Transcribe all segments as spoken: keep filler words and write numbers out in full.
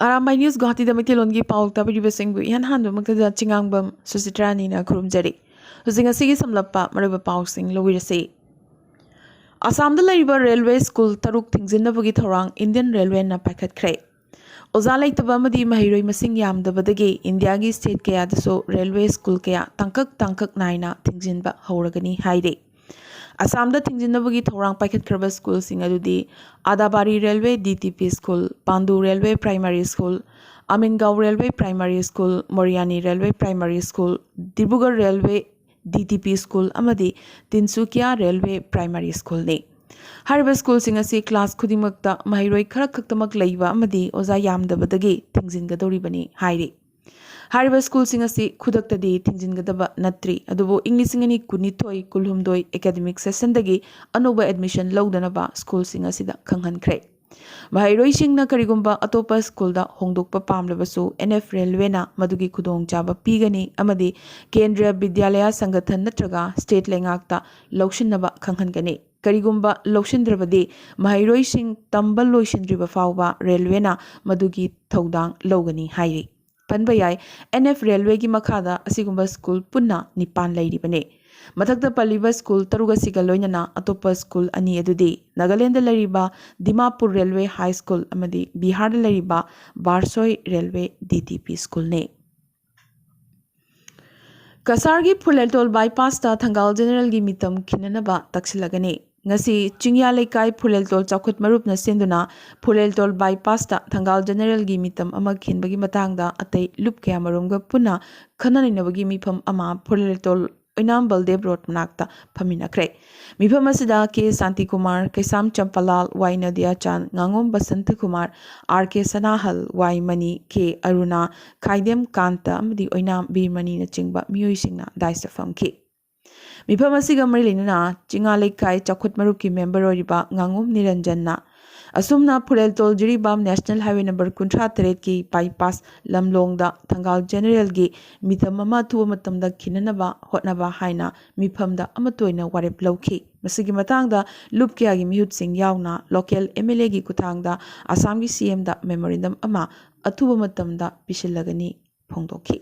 Arambai news ꯒꯨꯋꯥꯍꯥꯇꯤꯗ ꯃꯩꯇꯩꯂꯣꯟꯒꯤ ꯄꯥꯎ ꯇꯥꯕꯤꯔꯤꯕꯁꯤꯡꯕꯨ ꯏꯍꯥꯟ ꯍꯥꯟꯕꯃꯛꯇꯗ ꯆꯤꯉꯥꯡꯕꯝ ꯁꯨꯆꯤꯇ꯭ꯔꯥꯅꯤꯅ ꯈꯨꯔꯨꯝꯖꯔꯤ꯫ ꯍꯧꯖꯤꯛ ꯉꯁꯤꯒꯤ ꯁꯝꯂꯞꯄ ꯃꯔꯨꯑꯣꯏꯕ ꯄꯥꯎꯁꯤꯡ ꯂꯧꯕꯤꯔꯁꯤ꯫ ꯑꯁꯥꯝꯗ ꯂꯩꯔꯤꯕ ꯔꯦꯜꯋꯦ ꯁ꯭ꯀꯨꯜ ꯇꯔꯨꯛ ꯊꯤꯡꯖꯤꯟꯅꯕꯒꯤ ꯊꯧꯔꯥꯡ ꯏꯟꯗꯤꯌꯟ ꯔꯦꯜꯋꯦꯅ ꯄꯥꯏꯈꯠꯈ꯭ꯔꯦ꯫ ꯑꯣꯖꯥ ꯂꯩꯇꯕ ꯑꯃꯗꯤ ꯃꯍꯩꯔꯣꯏ ꯃꯁꯤꯡ ꯌꯥꯝꯗꯕꯗꯒꯤ ꯏꯟꯗꯤꯌꯥꯒꯤ ꯁ꯭ꯇꯦꯠ ꯀꯌꯥꯗꯁꯨ ꯔꯦꯜꯋꯦ ꯁ꯭ꯀꯨꯜ ꯀꯌꯥ ꯇꯥꯡꯀꯛ ꯇꯥꯡꯀꯛ ꯅꯥꯏꯅ ꯊꯤꯡꯖꯤꯟꯕ ꯍꯧꯔꯒꯅꯤ ꯍꯥꯏꯔꯤ꯫ ꯑꯁꯥꯝꯗ ꯊꯤꯡꯖꯤꯟꯅꯕꯒꯤ ꯊꯧꯔꯥꯡ ꯄꯥꯏꯈꯠꯈ꯭ꯔꯕ ꯁ꯭ꯀꯨꯜꯁꯤꯡ ꯑꯗꯨꯗꯤ Adabari railway D T P school, Pandu railway primary school, Amingaon railway primary school, Mariani railway primary school, Dibrugarh railway D T P school ꯑꯃꯗꯤ ꯇꯤꯟꯁꯨꯀꯤꯌꯥ ꯔꯦꯜꯋꯦ ꯄ꯭ꯔꯥꯏꯃꯥꯔꯤ ꯁ꯭ꯀꯨꯜꯅꯤ꯫ ꯍꯥꯏꯔꯤꯕ ꯁ꯭ꯀꯨꯜꯁꯤꯡ ꯑꯁꯤ ꯀ꯭ꯂꯥꯁ ꯈꯨꯗꯤꯡꯃꯛꯇ ꯃꯍꯩꯔꯣꯏ ꯈꯔ ꯈꯛꯇꯃꯛ ꯂꯩꯕ ꯑꯃꯗꯤ ꯑꯣꯖꯥ ꯌꯥꯝꯗꯕꯗꯒꯤ ꯊꯤꯡꯖꯤꯟꯒꯗꯧꯔꯤꯕꯅꯤ ꯍꯥꯏꯔꯤ꯫ ꯍꯥꯏꯔꯤꯕ ꯁ꯭ꯀꯨꯜꯁꯤꯡ ꯑꯁꯤ ꯈꯨꯗꯛꯇꯗꯤ ꯊꯤꯡꯖꯤꯟꯒꯗꯕ ꯅꯠꯇ꯭ꯔꯤ, ꯑꯗꯨꯕꯨ ꯏꯪ ꯂꯤꯁꯤꯡ ꯑꯅꯤ ꯀꯨꯟꯅꯤꯊꯣꯏ ꯀꯨꯟꯍꯨꯝꯗꯣꯏ ꯑꯦꯀꯥꯗꯃꯤꯛ ꯁꯦꯁꯟꯗꯒꯤ ꯑꯅꯧꯕ ꯑꯦꯗꯃꯤꯁꯟ ꯂꯧꯗꯅꯕ ꯁ꯭ꯀꯨꯜꯁꯤꯡ ꯑꯁꯤꯗ ꯈꯪꯍꯟꯈ꯭ꯔꯦ꯫ ꯃꯍꯩꯔꯣꯏꯁꯤꯡꯅ ꯀꯔꯤꯒꯨꯝꯕ ꯑꯇꯣꯞꯄ ꯁ꯭ꯀꯨꯜꯗ ꯍꯣꯡꯗꯣꯛꯄ ꯄꯥꯝꯂꯕꯁꯨ ꯑꯦꯟ ꯑꯦꯐ ꯔꯦꯜꯋꯦꯅ ꯃꯗꯨꯒꯤ ꯈꯨꯗꯣꯡꯆꯥꯕ ꯄꯤꯒꯅꯤ ꯑꯃꯗꯤ ꯀꯦꯟꯗ꯭ꯔꯤꯌ ꯕꯤꯗ꯭ꯌꯥꯂꯌ ꯁꯪꯒꯊꯟ ꯅꯠꯇ꯭ꯔꯒ ꯁ꯭ꯇꯦꯠ ꯂꯩꯉꯥꯛꯇ ꯂꯧꯁꯤꯟꯅꯕ ꯈꯪꯍꯟꯒꯅꯤ꯫ ꯀꯔꯤꯒꯨꯝꯕ ꯂꯧꯁꯤꯟꯗ꯭ꯔꯕꯗꯤ ꯃꯍꯩꯔꯣꯏꯁꯤꯡ ꯇꯝꯕ ꯂꯣꯏꯁꯤꯟꯗ꯭ꯔꯤꯕ ꯐꯥꯎꯕ ꯔꯦꯜꯋꯦꯅ ꯃꯗꯨꯒꯤ ꯊꯧꯗꯥꯡ ꯂꯧꯒꯅꯤ ꯍꯥꯏꯔꯤ꯫ ꯄꯟꯕ ꯌꯥꯏ, ꯑꯦꯟ ꯑꯦꯐ ꯔꯦꯜꯋꯦꯒꯤ ꯃꯈꯥꯗ ꯑꯁꯤꯒꯨꯝꯕ ꯁ꯭ꯀꯨꯜ ꯄꯨꯟꯅ ꯅꯤꯄꯥꯟ ꯂꯩꯔꯤꯕꯅꯤ꯫ ꯃꯊꯛꯇ ꯄꯜꯂꯤꯕ ꯁ꯭ꯀꯨꯜ ꯇꯔꯨꯛ ꯑꯁꯤꯒ ꯂꯣꯏꯅꯅ ꯑꯇꯣꯞꯄ ꯁ꯭ꯀꯨꯜ ꯑꯅꯤ ꯑꯗꯨꯗꯤ ꯅꯥꯒꯥꯂꯦꯟꯗ ꯂꯩꯔꯤꯕ ꯗꯤꯃꯥꯄꯨꯔ ꯔꯦꯜꯋꯦ ꯍꯥꯏ ꯁ꯭ꯀꯨꯜ ꯑꯃꯗꯤ ꯕꯤꯍꯥꯔꯗ ꯂꯩꯔꯤꯕ ꯕꯥꯔꯁꯣꯏ ꯔꯦꯜꯋꯦ ꯗꯤ ꯇꯤ ꯄꯤ ꯁ꯭ꯀꯨꯜꯅꯤ꯫ ꯀꯁꯥꯔꯒꯤ ꯐꯨꯂꯦꯜꯇꯣꯜ ꯕꯥꯏꯄꯥꯁꯇ ꯊꯪꯒꯥꯜ ꯖꯦꯅꯦꯔꯦꯜꯒꯤ ꯃꯤꯇꯝ ꯈꯤꯟꯅꯅꯕ ꯇꯛꯁꯤꯜꯂꯒꯅꯤ꯫ ꯉꯁꯤ ꯆꯤꯡꯌꯥ ꯂꯩꯀꯥꯏ ꯐꯨꯂꯦꯜꯇꯣꯜ ꯆꯥꯎꯈꯠ ꯃꯔꯨꯞꯅ ꯁꯤꯟꯗꯨꯅ ꯐꯨꯂꯦꯜꯇꯣꯜ ꯕꯥꯏꯄꯥꯁꯇ ꯊꯪꯒꯥꯜ ꯖꯦꯅꯦꯔꯦꯜꯒꯤ ꯃꯤꯇꯝ ꯑꯃ ꯈꯤꯟꯕꯒꯤ ꯃꯇꯥꯡꯗ ꯑꯇꯩ ꯂꯨꯞ ꯀꯌꯥꯃꯔꯨꯝꯒ ꯄꯨꯟꯅ ꯈꯟꯅ ꯅꯩꯅꯕꯒꯤ ꯃꯤꯐꯝ ꯑꯃ ꯐꯨꯂꯦꯜꯇꯣꯜ ꯑꯣꯏꯅꯥꯝ ꯕꯜꯗꯦꯕ ꯔꯣꯗ ꯃꯅꯥꯛꯇ ꯐꯝꯃꯤꯟꯅꯈ꯭ꯔꯦ꯫ ꯃꯤꯐꯝ ꯑꯁꯤꯗ ꯀꯦ ꯁꯥꯟꯇꯤꯀꯨꯃꯥꯔ, ꯀꯩꯁꯥꯝ ꯆꯝꯄꯥꯂꯥꯜ, ꯋꯥꯏ ꯅꯗꯤꯌꯥꯆꯥꯟ, ꯉꯥꯉꯣꯝ ꯕꯁꯟꯇꯀꯨꯃꯥꯔ, ꯑꯥꯔ ꯀꯦ ꯁꯅꯥꯍꯜ, ꯋꯥꯏ ꯃꯅꯤ, ꯀꯦ ꯑꯔꯨꯅꯥ, ꯈꯥꯏꯗꯦꯝ ꯀꯥꯟꯇ ꯑꯃꯗꯤ ꯑꯣꯏꯅꯥꯝ ꯕꯤꯔꯃꯅꯤꯅꯆꯤꯡꯕ ꯃꯤꯑꯣꯏꯁꯤꯡꯅ ꯗꯥꯏꯁꯇ ꯐꯝꯈꯤ꯫ ꯃꯤꯐꯝ ꯑꯁꯤꯒ ꯃꯔꯤ ꯂꯩꯅꯅ ꯆꯤꯡꯉꯥ ꯂꯩꯀꯥꯏ ꯆꯥꯎꯈꯠ ꯃꯔꯨꯞꯀꯤ ꯃꯦꯝꯕꯔ ꯑꯣꯏꯔꯤꯕ ꯉꯥꯉꯣꯝ ꯅꯤꯔꯟꯖꯟꯅ ꯑꯁꯨꯝꯅ ꯐꯨꯔꯦꯜꯇꯣꯜ ꯖꯤꯔꯤꯕꯥꯝ ꯅꯦꯁꯅꯦꯜ ꯍꯥꯏꯋꯦ ꯅꯝꯕꯔ ꯀꯨꯟꯊ꯭ꯔꯥ ꯇꯔꯦꯠꯀꯤ ꯕꯥꯏꯄꯥꯁ ꯂꯝꯂꯣꯡꯗ ꯊꯪꯒꯥꯜ ꯖꯦꯅꯦꯔꯦꯜꯒꯤ ꯃꯤꯐꯝ ꯑꯃ ꯑꯊꯨꯕ ꯃꯇꯝꯗ ꯈꯤꯟꯅꯅꯕ ꯍꯣꯠꯅꯕ ꯍꯥꯏꯅ ꯃꯤꯐꯝꯗ ꯑꯃꯠꯇ ꯑꯣꯏꯅ ꯋꯥꯔꯦꯞ ꯂꯧꯈꯤ꯫ ꯃꯁꯤꯒꯤ ꯃꯇꯥꯡꯗ ꯂꯨꯞ ꯀꯌꯥꯒꯤ ꯃꯤꯍꯨꯠꯁꯤꯡ ꯌꯥꯎꯅ ꯂꯣꯀꯦꯜ ꯑꯦꯝ ꯑꯦꯜ ꯑꯦꯒꯤ ꯈꯨꯠꯊꯥꯡꯗ ꯑꯁꯥꯝꯒꯤ ꯁꯤ ꯑꯦꯝꯗ ꯃꯦꯃꯣꯔꯦꯟꯗꯝ ꯑꯃ ꯑꯊꯨꯕ ꯃꯇꯝꯗ ꯄꯤꯁꯤꯜꯂꯒꯅꯤ ꯐꯣꯡꯗꯣꯛꯈꯤ꯫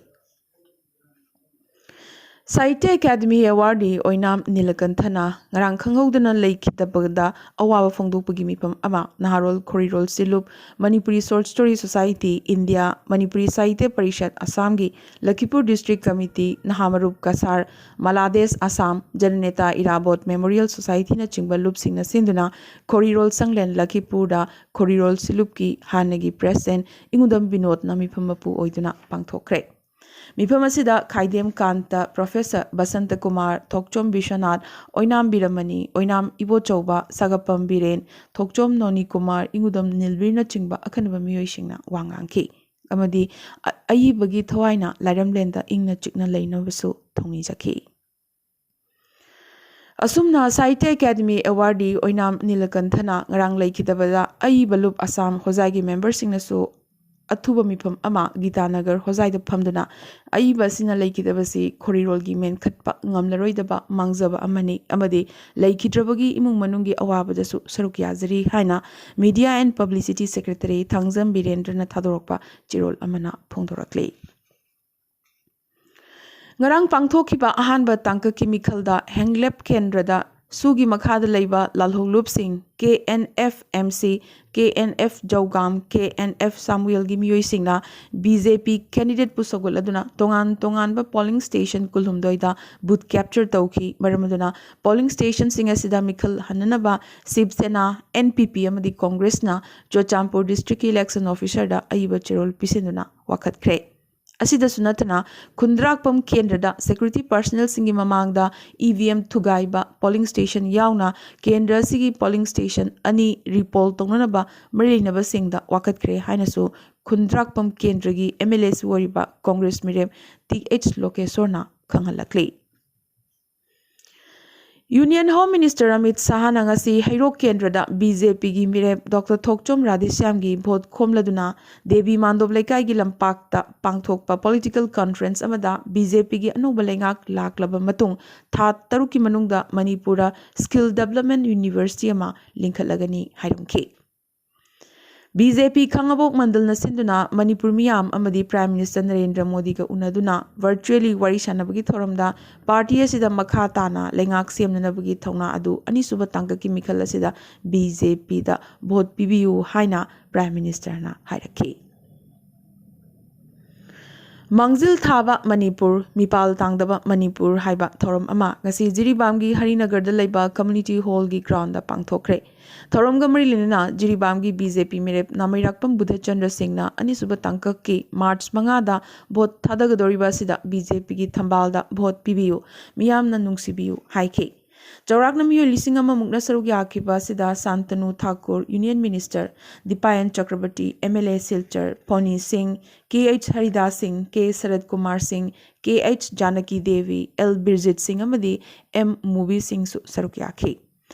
ꯁꯥꯍꯤꯇ꯭ꯌ ꯑꯦꯀꯥꯗꯃꯤ ꯑꯦꯋꯥꯔꯗꯤ ꯑꯣꯏꯅꯥꯝ ꯅꯤꯂꯀꯟꯊꯅ ꯉꯔꯥꯡ ꯈꯪꯍꯧꯗꯅ ꯂꯩꯈꯤꯗꯕꯗ ꯑꯋꯥꯕ ꯐꯣꯡꯗꯣꯛꯄꯒꯤ ꯃꯤꯐꯝ ꯑꯃ Naharol Khorirol Shilup, Manipuri short story society India, Manipuri Sahitya Parishad ꯑꯁꯥꯝꯒꯤ ꯂꯈꯤꯄꯨꯔ ꯗꯤꯁꯇ꯭ꯔꯤꯛ ꯀꯃꯤꯇꯤ, ꯅꯍꯥ ꯃꯔꯨꯞ ꯀꯁꯥꯔ, ꯃꯂꯥꯗꯦꯁ ꯑꯁꯥꯝ, ꯖꯅꯅꯦꯇꯥ ꯏꯔꯥꯕꯣꯠ ꯃꯦꯃꯣꯔꯤꯌꯦꯜ ꯁꯣꯁꯥꯏꯇꯤꯅꯆꯤꯡꯕ ꯂꯨꯞꯁꯤꯡꯅ ꯁꯤꯟꯗꯨꯅ ꯈꯣꯔꯤꯔꯣꯜ ꯁꯪꯂꯦꯟ ꯂꯈꯤꯄꯨꯔꯗ ꯈꯣꯔꯤꯔꯣꯜ ꯁꯤꯂꯨꯞꯀꯤ ꯍꯥꯟꯅꯒꯤ ꯄ꯭ꯔꯦꯁꯤꯗꯦꯟꯠ ꯏꯉꯨꯗꯝ ꯕꯤꯅꯣꯗꯅ ꯃꯤꯐꯝ ꯃꯄꯨ ꯑꯣꯏꯗꯨꯅ ꯄꯥꯡꯊꯣꯛꯈ꯭ꯔꯦ꯫ ꯃꯤꯐꯝ ꯑꯁꯤꯗ ꯈꯥꯏꯗꯦꯝ ꯀꯥꯟꯇ, ꯄ꯭ꯔꯣꯐꯦꯁꯔ ꯕꯁꯟꯇ ꯀꯨꯃꯥꯔ, ꯊꯣꯛꯆꯣꯝ ꯕꯤꯁ꯭ꯋꯅꯥꯊ, ꯑꯣꯏꯅꯥꯝ ꯕꯤꯔꯃꯅꯤ, ꯑꯣꯏꯅꯥꯝ ꯏꯕꯣꯆꯧꯕ, ꯁꯥꯒꯞꯄꯝ ꯕꯤꯔꯦꯟ, ꯊꯣꯛꯆꯣꯝ ꯅꯣꯅꯤ ꯀꯨꯃꯥꯔ, ꯏꯉꯨꯗꯝ ꯅꯤꯜꯕꯤꯔꯅꯆꯤꯡꯕ ꯑꯈꯟꯅꯕ ꯃꯤꯑꯣꯏꯁꯤꯡꯅ ꯋꯥ ꯉꯥꯡꯈꯤ ꯑꯃꯗꯤ ꯑ-, ꯑꯏꯕꯒꯤ ꯊꯋꯥꯏꯅ ꯂꯥꯏꯔꯝꯂꯦꯟꯗ ꯏꯪꯅ ꯆꯤꯛꯅ ꯂꯩꯅꯕꯁꯨ ꯊꯧꯅꯤꯖꯈꯤ꯫ ꯑꯁꯨꯝꯅ ꯁꯥꯍꯤꯇ꯭ꯌ ꯑꯦꯀꯥꯗꯃꯤ ꯑꯦꯋꯥꯔꯗꯤ ꯑꯣꯏꯅꯥꯝ ꯅꯤꯂꯀꯟꯊꯅ ꯉꯔꯥꯡ ꯂꯩꯈꯤꯗꯕꯗ ꯑꯏꯕ ꯂꯨꯞ ꯑꯁꯥꯝ ꯍꯣꯖꯥꯏꯒꯤ ꯃꯦꯝꯕꯔꯁꯤꯡꯅꯁꯨ ꯑꯊꯨꯕ ꯃꯤꯐꯝ ꯑꯃ ꯒꯤꯇꯥꯅꯒꯔ ꯍꯣꯖꯥꯏꯗ ꯐꯝꯗꯨꯅ ꯑꯏꯕ ꯑꯁꯤꯅ ꯂꯩꯈꯤꯗꯕꯁꯤ ꯈꯣꯔꯤꯔꯣꯜꯒꯤ ꯃꯦꯟꯈꯠꯄ ꯉꯝꯂꯔꯣꯏꯗꯕ ꯃꯥꯡꯖꯕ ꯑꯃꯅꯤ ꯑꯃꯗꯤ ꯂꯩꯈꯤꯗ꯭ꯔꯕꯒꯤ ꯏꯃꯨꯡ ꯃꯅꯨꯡꯒꯤ ꯑꯋꯥꯕꯗꯁꯨ ꯁꯔꯨꯛ ꯌꯥꯖꯔꯤ ꯍꯥꯏꯅ Media and Publicity Secretary Thangjam ꯕꯤꯔꯦꯟꯗ꯭ꯔꯅ ꯊꯥꯗꯣꯔꯛꯄ ꯆꯦꯔꯣꯜ ꯑꯃꯅ ꯐꯣꯡꯗꯣꯔꯛꯂꯤ꯫ ꯉꯔꯥꯡ ꯄꯥꯡꯊꯣꯛꯈꯤꯕ ꯑꯍꯥꯟꯕ ꯇꯥꯡꯀꯛꯀꯤ ꯃꯤꯈꯜꯗ ꯍꯦꯡꯂꯦꯞ ꯀꯦꯟꯗ꯭ꯔꯗ ꯁꯨꯒꯤ ꯃꯈꯥꯗ ꯂꯩꯕ ꯂꯥꯜꯍꯧꯂꯨꯞꯁꯤꯡ K N F M C, K N F Zogam, K N F ꯁꯥꯃꯨꯌꯦꯜꯒꯤ ꯃꯤꯑꯣꯏꯁꯤꯡꯅ ꯕꯤ ꯖꯦ ꯄꯤ ꯀꯦꯟꯗꯤꯗꯦꯠꯄꯨ ꯁꯧꯒꯠꯂꯗꯨꯅ ꯇꯣꯉꯥꯟ ꯇꯣꯉꯥꯟꯕ ꯄꯣꯂꯤꯡ ꯁ꯭ꯇꯦꯁꯟ ꯀꯨꯟꯍꯨꯝꯗꯣꯏꯗ ꯕꯨꯊ ꯀꯦꯞꯆꯔ ꯇꯧꯈꯤ꯫ ꯃꯔꯝ ꯑꯗꯨꯅ ꯄꯣꯂꯤꯡ ꯁ꯭ꯇꯦꯁꯟꯁꯤꯡ ꯑꯁꯤꯗ ꯃꯤꯈꯜ ꯍꯟꯅꯅꯕ ꯁꯤꯕ ꯁꯦꯅꯥ, ꯑꯦꯟ ꯄꯤ ꯄꯤ ꯑꯃꯗꯤ ꯀꯣꯡꯒ꯭ꯔꯦꯁꯅ ꯆꯨꯔꯆꯥꯟꯄꯨꯔ ꯗꯤꯁꯇ꯭ꯔꯤꯛꯀꯤ ꯏꯂꯦꯛꯁꯟ ꯑꯣꯐꯤꯁꯥꯔꯗ ꯑꯏꯕ ꯆꯦꯔꯣꯜ ꯄꯤꯁꯤꯟꯗꯨꯅ ꯋꯥꯀꯠꯈ꯭ꯔꯦ꯫ ꯑꯁꯤꯗꯁꯨ ꯅꯠꯇꯅ ꯈꯨꯟꯗ꯭ꯔꯥꯛꯄꯝ ꯀꯦꯟꯗ꯭ꯔꯗ ꯁꯦꯀ꯭ꯌꯨꯔꯤꯇꯤ ꯄꯥꯔꯁꯅꯦꯜꯁꯤꯡꯒꯤ ꯃꯃꯥꯡꯗ ꯏ ꯚꯤ ꯑꯦꯝ ꯊꯨꯒꯥꯏꯕ ꯄꯣꯂꯤꯡ ꯁ꯭ꯇꯦꯁꯟ ꯌꯥꯎꯅ ꯀꯦꯟꯗ꯭ꯔ ꯑꯁꯤꯒꯤ ꯄꯣꯂꯤꯡ ꯁ꯭ꯇꯦꯁꯟ ꯑꯅꯤ ꯔꯤꯄꯣꯜ ꯇꯧꯅꯅꯕ ꯃꯔꯤ ꯂꯩꯅꯕꯁꯤꯡꯗ ꯋꯥꯀꯠꯈ꯭ꯔꯦ ꯍꯥꯏꯅꯁꯨ ꯈꯨꯟꯗ꯭ꯔꯥꯛꯄꯝ ꯀꯦꯟꯗ꯭ꯔꯒꯤ ꯑꯦꯝ ꯑꯦꯜ ꯑꯦꯁꯨ ꯑꯣꯏꯔꯤꯕ ꯀꯣꯡꯒ꯭ꯔꯦꯁ ꯃꯤꯔꯦꯞ ꯇꯤ ꯑꯩꯆ ꯂꯣꯀꯦꯁꯣꯔꯅ ꯈꯪꯍꯜꯂꯛꯂꯤ꯫ Union Home Minister Amit Shahꯅ ꯉꯁꯤ ꯍꯩꯔꯣꯛ ꯀꯦꯟꯗ꯭ꯔꯗ BJPꯒꯤ ꯃꯤꯔꯦꯞ Doctor Thokchom Radheshyamꯒꯤ ꯚꯣꯠ ꯈꯣꯝꯂꯗꯨꯅ ꯗꯦꯕꯤ ꯃꯥꯟꯗꯣꯞ ꯂꯩꯀꯥꯏꯒꯤ ꯂꯝꯄꯥꯛꯇ ꯄꯥꯡꯊꯣꯛꯄ political conference ꯑꯃꯗ BJPꯒꯤ ꯑꯅꯧꯕ ꯂꯩꯉꯥꯛ ꯂꯥꯛꯂꯕ ꯃꯇꯨꯡ ꯊꯥ ꯇꯔꯨꯛꯀꯤ ꯃꯅꯨꯡꯗ ꯃꯅꯤꯄꯨꯔꯗ Skill Development University ꯑꯃ ꯂꯤꯡꯈꯠꯂꯒꯅꯤ ꯍꯥꯏꯔꯝꯈꯤ꯫ BJP ꯈꯥꯉꯕꯣꯛ ꯃꯟꯗꯜꯅ ꯁꯤꯟꯗꯨꯅ ꯃꯅꯤꯄꯨꯔ ꯃꯤꯌꯥꯝ ꯑꯃꯗꯤ Prime Minister ꯅꯔꯦꯟꯗ꯭ꯔ ꯃꯣꯗꯤꯒ ꯎꯅꯗꯨꯅ virtually ꯋꯥꯔꯤ ꯁꯥꯟꯅꯕꯒꯤ ꯊꯧꯔꯝꯗ party ꯑꯁꯤꯗ ꯃꯈꯥ ꯇꯥꯅ ꯂꯩꯉꯥꯛ ꯁꯦꯝꯅꯅꯕꯒꯤ ꯊꯧꯅꯥ ꯑꯗꯨ ꯑꯅꯤꯁꯨꯕ ꯇꯥꯡꯀꯛꯀꯤ ꯃꯤꯈꯜ ꯑꯁꯤꯗ BJPꯗ ꯚꯣꯠ ꯄꯤꯕꯤꯌꯨ ꯍꯥꯏꯅ Prime Ministerꯅ ꯍꯥꯏꯔꯛꯈꯤ꯫ ꯃꯥꯡꯖꯤꯜ ꯊꯥꯕ ꯃꯅꯤꯄꯨꯔ, ꯃꯤꯄꯥꯜ ꯇꯥꯡꯗꯕ ꯃꯅꯤꯄꯨꯔ ꯍꯥꯏꯕ ꯊꯧꯔꯝ ꯑꯃ ꯉꯁꯤ ꯖꯤꯔꯤꯕꯥꯝꯒꯤ ꯍꯔꯤꯅꯒꯔꯗ ꯂꯩꯕ Community Hallꯒꯤ groundꯗ ꯄꯥꯡꯊꯣꯛꯈ꯭ꯔꯦ꯫ ꯊꯧꯔꯝꯒ ꯃꯔꯤ ꯂꯩꯅꯅ ꯖꯤꯔꯤꯕꯥꯝꯒꯤ BJP ꯃꯤꯔꯦꯞ ꯅꯥꯃꯩꯔꯥꯛꯄꯝ ꯕꯨꯙꯆꯟꯗ꯭ꯔ ꯁꯤꯡꯅ ꯑꯅꯤꯁꯨꯕ ꯇꯥꯡꯀꯛꯀꯤ March ꯃꯉꯥꯗ ꯚꯣꯠ ꯊꯥꯗꯒꯗꯧꯔꯤꯕ ꯑꯁꯤꯗ BJPꯒꯤ ꯊꯝꯕꯥꯜꯗ ꯚꯣꯠ ꯄꯤꯕꯤꯌꯨ, ꯃꯤꯌꯥꯝꯅ ꯅꯨꯡꯁꯤꯕꯤꯌꯨ ꯍꯥꯏꯈꯤ꯫ ꯆꯥꯎꯔꯥꯛꯅ ꯃꯤꯑꯣꯏ ꯂꯤꯁꯤꯡ ꯑꯃꯃꯨꯛꯅ ꯁꯔꯨꯛ ꯌꯥꯈꯤꯕ ꯑꯁꯤꯗ ꯁꯥꯟꯇꯅꯨ Thakur, Union Minister ꯗꯤꯄꯥꯌꯟ ꯆꯀ꯭ꯔꯕꯔꯇꯤ, MLA Silchar pony ꯁꯤꯡ, KH ꯍꯔꯤꯗꯥꯁ ꯁꯤꯡ, K ꯁꯔꯠ ꯀꯨꯃꯥꯔ ꯁꯤꯡ, KH ꯖꯥꯅꯀꯤ ꯗꯦꯕꯤ, L ꯕꯤꯔꯖꯤꯠ ꯁꯤꯡ ꯑꯃꯗꯤ M ꯃꯨꯕꯤ ꯁꯤꯡꯁꯨ ꯁꯔꯨꯛ ꯌꯥꯈꯤ꯫